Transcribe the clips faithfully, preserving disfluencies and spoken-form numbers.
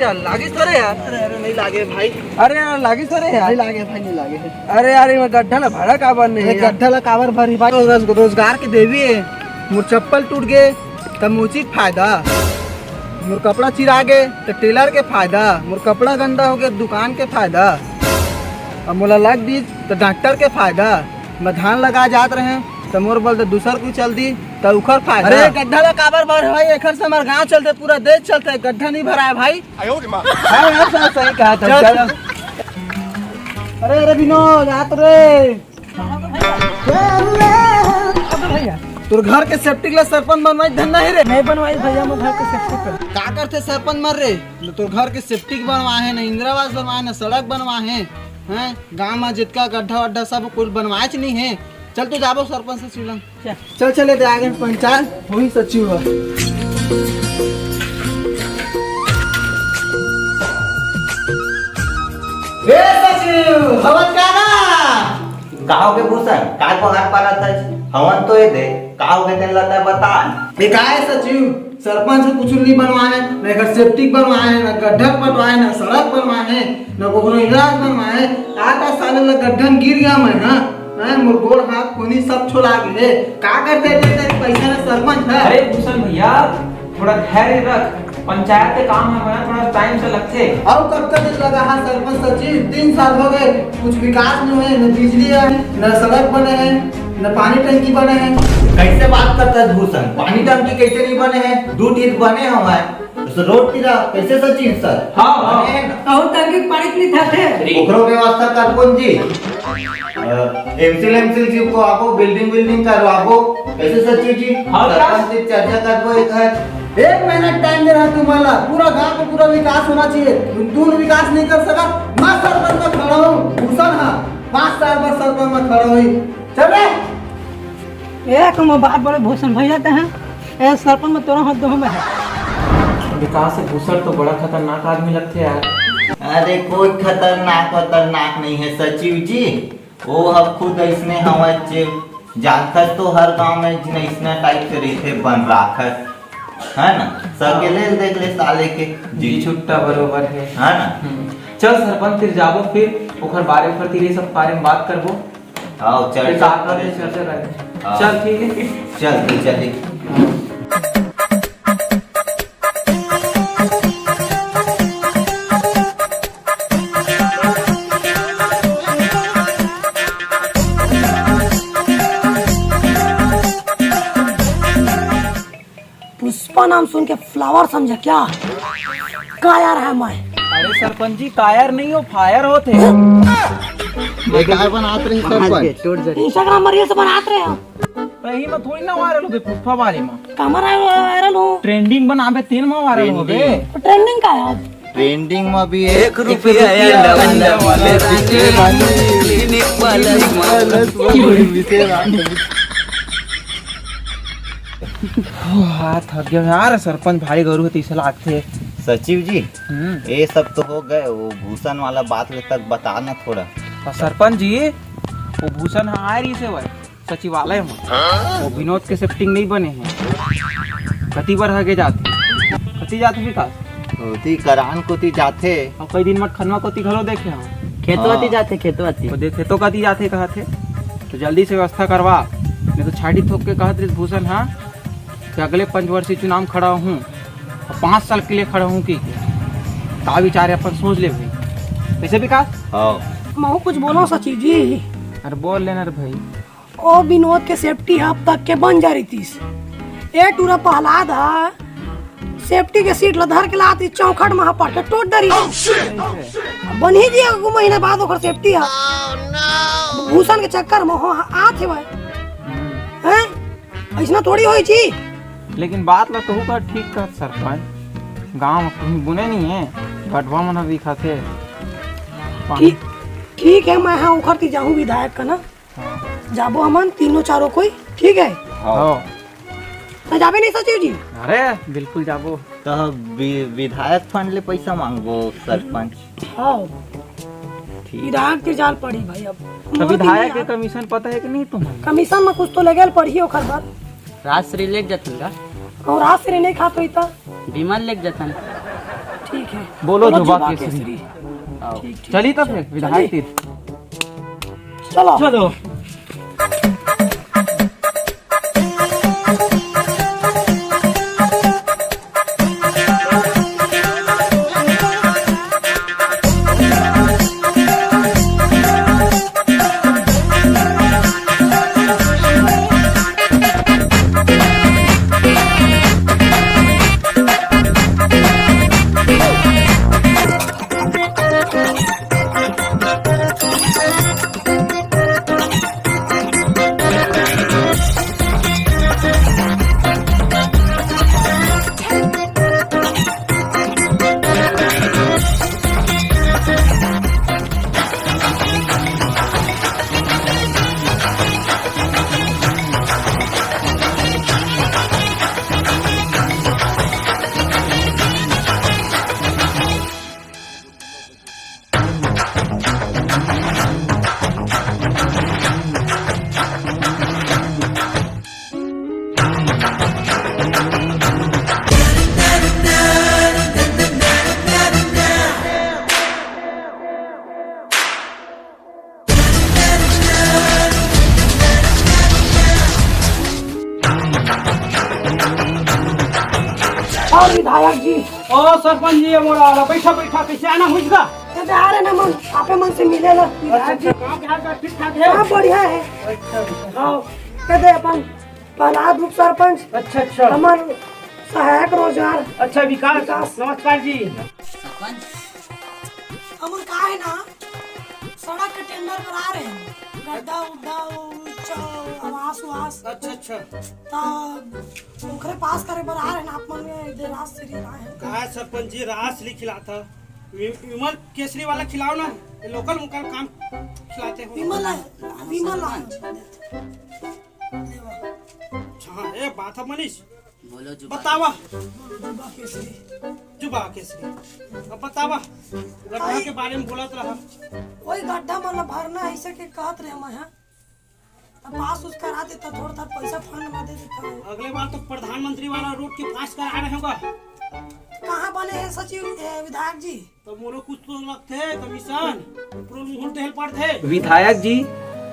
यार, लागिस तो रे यार। अरे, अरे, नहीं लागे भाई। अरे यार, लागिस तो रे यार। नहीं लागे भाई, नहीं लागे। अरे यार, ये गड्ढा ला भरा काबर नहीं अरे, यार? गड्ढा ला काबर भरी भाई? रोज-, रोजगार के देवी है। मोर चप्पल टूट गे, त मोची के फायदा। मोर कपड़ा चिरा गे, त टेलर के फायदा। मोर कपड़ा गंदा हो गे, दुकान के फायदा। अब मोला लग दिस, त डॉक्टर के फायदा। मैं धान लगा जात रहे, त मोर बल त दूसर कोई चल दी, त उखर फायदा। अरे, गड्ढा ला काबर भर भाई? एखर से हमार गांव चलते, पूरा देश चलते, गड्ढा नहीं भराए भाई। हाँ यार, सर, सही कहा था। चल, चल। चल। अरे, अरे, विनोद, आ तो रे। भैया, तोर घर के सेप्टिक ला सरपंच बनवाई धन नहीं रे? नहीं बनवाई भैया, मोर घर के सेप्टिक ला। का करथे सरपंच मन रे? न तोर घर के सेप्टिक बनवाए हे, न इंदिरा आवास बनवाए, न सड़क बनवाए हे। हैं? गांव में जितका गड्ढा वड्ढा सब कुल बनवाएच नहीं हे। चल तो जाबो सरपंच सचिव लंग। चल। चल चले दे आगे पंचायत होही सचिव ह। ए सचिव, हवन का ना? का होगे भूषण? काय को हाथ पारत हस? हवन तो ये दे, का होगे तेन ला तैं बता। ए काय सचिव, सरपंच ह कुछु नहीं बनवाए, न एकर सेप्टिक बनवाए, न गड्ढा पटवाए, न सड़क बनवाए, न कोकरो इलाज बनवाए। आधा साल ला गड्ढा म गिर गया मैं, हाँ? हैं, मोर गोड़ हाथ कोनी सब छोला गे हे। का करथे ते, ते पैसा ला सरपंच ह? अरे भूषण भैया, थोड़ा धैर्य रख, पंचायत के काम है, मैं थोड़ा टाइम से लगथे। अउ कतका दिन लगा हा सरपंच सचिव? तीन साल हो गए, कुछ विकास नहीं हुए, न बिजली है, न सड़क बने हैं, न पानी टंकी बने हैं। कैसे बात करता है भूषण? पानी टंकी कैसे नहीं बने हैं? दू ठी बने हमारे। तो रोड तीरा कैसे सचिव सर? हाँ, हाँ। अउ टंकी के पानी पीत हथे। ओकरो व्यवस्था करबो जी। एमसील एमसील जी को आबो, बिल्डिंग बिल्डिंग करवाबो। कैसे सचिव जी? हाँ, सरपंच से चर्चा करबो एक है। एक महीना टाइम दे रहा तुम्हारा, पूरा गांव को पूरा विकास होना चाहिए। तुम दूर विकास नहीं कर सका, मैं सरपंच में खड़ा हूँ, भूषण हाँ, पाँच साल बाद सरपंच में खड़ा हुई। चल रे। एक हम बात बोले भूषण भैया ते हैं, ए सरपंच में तोरा हाथ दो में है। विकास से भूषण तो बड़ा खतरनाक आदमी लगते यार। अरे कोई खतरनाक खतरनाक नहीं है सचिव जी, वो हम खुद ऐसने हवत जे जानथस तो हर गांव में जिन ऐसने टाइप से रहते बन राखत है ना, सकेले देख ले साले के जी। जी छुट्टा बरोबर है। है ना? हम्म। चल सरपंच फिर जाबो फिर ओकर बारे ओकर तीरे सब बारे में बात करबो। आओ, फिर चर्चा का करे। चर्चा करे। हाँ। चल, ठीक है। चल, तू चली। पुष्पा नाम सुन के फ्लावर समझे क्या? कायर है मैं। अरे सरपंच जी, कायर नहीं हो, फायर होत हे। ये काय बनात रही सरपंच? टूट जाए। Instagram में reels बनात रहे हो। नहीं, मैं थोड़ी ना वायरल हो गए पुष्पा वाले में। कमर वायरल हो। ट्रेंडिंग बनाबे तेन में वायरल हो गए। तो ट्रेंडिंग का है? ट्रेंडिंग में भी एक रुपया अंडा वाले बिके बानी, क्लिनिक वाले बिके बानी। हाथ थक गया यार, सरपंच भाई गरू है तीसला आथे। सचिव जी, हम्म। ये सब तो हो गए, वो भूषण वाला बात ले तक बताना थोड़ा। और सरपंच जी, वो भूषण हाँ आए रही से भाई सचिवालय में, वो विनोद के सेप्टिक नहीं बने हैं। कति बार हगे जाते, कति जाते विकास? ओती करान कोती जाथे। और कई दिन मत खनवा कोती घलो देखे हम। खेतवा ती हाँ। जाथे, खेतवा ती। वो देख खेतों का ती जाथे कहा थे, तो जल्दी से व्यवस्था करवा, नहीं तो छाटी ठोक के कहत रहिस भूषण हाँ कि अगले पंचवर्षीय चुनाव में खड़ा हूँ और पाँच साल के लिए खड़ा हूँ की। का विचार है अपन सोच ले भाई। कैसे विकास? हाँ। महू कुछ बोलो सचिव जी। अरे बोल लेना रे भाई। ओ विनोद के सेफ्टी ह अब तक के बन जा रही तीस। ए टूरा प्रहलाद ह सेफ्टी के सीट ल धर के लात चौखट में पड़ के टोट डरी। अब बन ही दिया एगो महीना बाद ओकर सेफ्टी ह। भूषण के चक्कर में हो आत हे भाई। हैं? ऐसना थोड़ी होई छी। लेकिन बात ला तहू का ठीक कर सरपंच, गांव में कहीं बुने नहीं है, गड्ढवा मन दिखा थे। ठीक, ठीक है, मैं हाँ उखर ती जाहूँ विधायक का ना। हाँ। जाबो हमन तीनों चारों कोई, ठीक है? हाँ। तो जाबे नहीं सचिव जी? अरे बिल्कुल जाबो। तो वि-, विधायक फंड ले पैसा मांगबो सरपंच। हाँ। ठीक। विधायक के जाल पड़ी भाई अब। तो विधायक के कमीशन पता है कि नहीं तुम्हें? कमीशन में कुछ तो लगेल पड़ी ओकर बाद। राजश्री लेके जाथन का? और राजश्री नहीं खात होई तो? विमल लेके जाथन। ठीक है। बोलो जुबा केसरी। चली तब फिर विधायक तीर। चलो। चलो। और विधायक जी। ओ सरपंच जी, ये मोरा वाला, बैठा, बैठा, कैसे आना हुई का? ये तो आ रहे ना मन, आपे मन से मिले ला, अच्छा, विधायक जी। अच्छा, कहाँ के हाल चाल ठीक ठाक है? हाँ, बढ़िया है। अच्छा, अच्छा। हाँ, कहते अपन प्रहलाद उप सरपंच। अच्छा, अच्छा। हमर सहायक रोजगार। अच्छा, विकास। विकास। नमस्कार जी। सरपंच। हमर का है ना, सड़क के टेंडर बर आ रहे हैं, गड्ढा उड्ढा, ऊंचा आवास उवास। अच्छा, अच्छा। त ओकरे पास करे बर आ रहे हैं, आप मन में दे रास श्री आए हैं। का सरपंच जी रास लिख खिलाता? वि-, विमल केसरी वाला खिलाओ ना, ये लोकल मुकल काम खिलाते हो। विमल है, विमल है। अच्छा, हाँ, ए बात है मनीष। बोलो जुबा। बतावा। जुबा केसरी। जुबा केसरी। अब बतावा, गड्ढा के बारे में बोलत रहा। वही गड्ढा मन ला भरना है, ऐसे के कहत रहे मैं, हाँ। अब पास उस करा देता, थोड़ा था पैसा फंड में दे देता है। अगले बार तो प्रधानमंत्री वाला रोड के पास करा रहे होगा। कहाँ बने हैं सचिव, ए, विधायक जी? तो मोरो कुछ तो लगथे कमीशन, ऊपरो मुंह ढेल पड़थे। विधायक जी,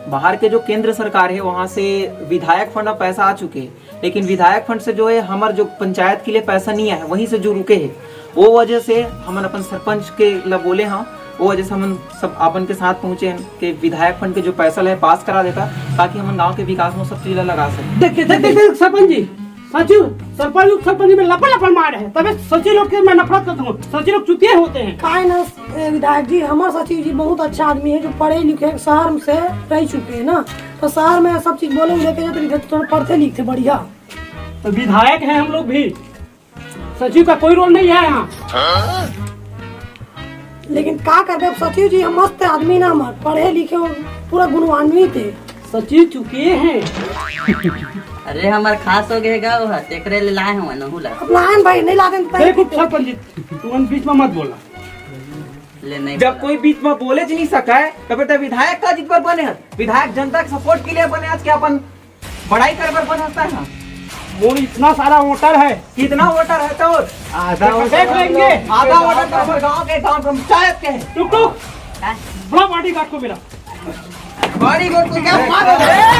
बाहर के जो केंद्र सरकार है, वहाँ से विधायक फंड में पैसा आ चुके हैं, लेकिन विधायक फंड से जो है, हमर जो पंचायत के लिए पैसा नहीं आया, वहीं से जो रुके हैं, वो वजह से हमन अपन सरपंच के ला बोले हैं, वो वजह से हमन सब आपन के साथ पहुँचे हैं कि विधायक फंड के जो पैसा ला है, पास करा देता, ताकि हमन गाँव के विकास में सब चीज ला लगा सकें। देख, देख, देख, देख, सरपंच जी, सचिव, सरपंच लोग सरपंच में लपड़ लपड़ मारे हैं, तबे सचिव लोग के मैं नफरत करता हूँ। सचिव लोग चुतिया होते हैं। काहे ना, ए, विधायक जी, हमारे सचिव जी बहुत अच्छा आदमी है, जो पढ़े लिखे शहर से रह चुके हैं ना, तो शहर में सब चीज बोले उधर के जाते लिखे, थोड़ा पढ़ते लिखते बढ़िया। तो विधायक हैं हम लोग भी, सचिव का कोई रोल नहीं है यहाँ। लेकिन का करबे, अब सचिव जी हम मस्त आदमी ना, हमार पढ़े लिखे हो, पूरा गुणवान्वित है। सचिव चुके हैं। अरे, हमार खास हो गए गा, वो है, तेकरे ले लाए हैं नहू ला। अब लान भाई, नहीं लाते तो देख, उप सरपंच जी, तू मन बीच में मत बोला। ले, नहीं जब बोला। कोई बीच में बोले ज नहीं सका है, तो बेटा विधायक का जित पर बने हैं? विधायक जनता के सपोर्ट के लिए बने हैं, आज क्या अपन बड़ाई कर बर बन होता है ना? मोर इतना सारा वोटर है। कितना वोटर है तो? आधा तो वोटर देख लेंगे। आधा वोटर तो हमारे गांव के, गांव पंचायत के है। टुक टुक, बुला बॉडीगार्ड को मेरा। बॉडीगार्ड को क्या मार रहे हो?